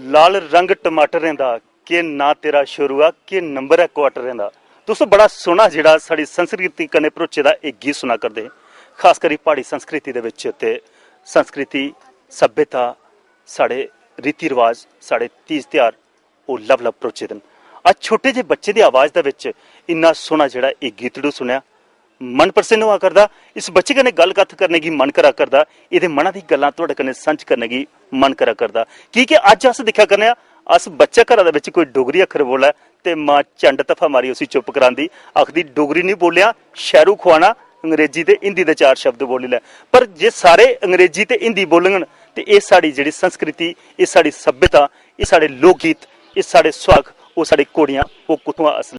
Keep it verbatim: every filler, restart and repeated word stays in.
लाल रंग टमाटरें दा, के नां तेरा शोरुआ, के नंबर ऐ क्वार्टरें दा। तुस बड़ा सोह्ना जेह्ड़ा साढ़ी संस्कृति कन्नै भरोचे दा एह् गीत सुना करदे हे। खास करी प्हाड़ी संस्कृति दे बिच ते संस्कृति, सभ्यता, साढ़े रीति रवाज, साढ़े तीज त्यहार, ओह् लव लव भरोचे दे न। अज्ज छोटे जे बच्चे दी आवाज दे बिच इन्ना सोह्ना जेह्ड़ा एह् गीतड़ू सुनेआ, मन प्रसन्न होआ करदा। इस बच्चे कन्नै गल्ल कत्थ करने गी मन करा करदा। एह्दे मना दी गल्लां थुआढ़े कन्नै सांझ करने गी मन करा करदा, की के अज्ज अस दिक्खा करने आं, अस बच्चा घरा दे बिच कोई डोगरी अक्खर बोलै ते मां चंड धफा मारी उसी चुप्प करांदी, आखदी, "डोगरी निं बोलेआ, शैह्रू खुआना, अंग्रेजी ते हिंदी दे चार शब्द बोली लै।" पर जे सारे अंग्रेजी ते हिंदी बोलङन ते एह् साढ़ी जेह्ड़ी संस्कृति, एह् साढ़ी सभ्यता, एह् साढ़े लोक गीत, एह् साढ़े सुहाग, ओह् साढ़ी घोड़ियां, ओह् कुत्थुआं अस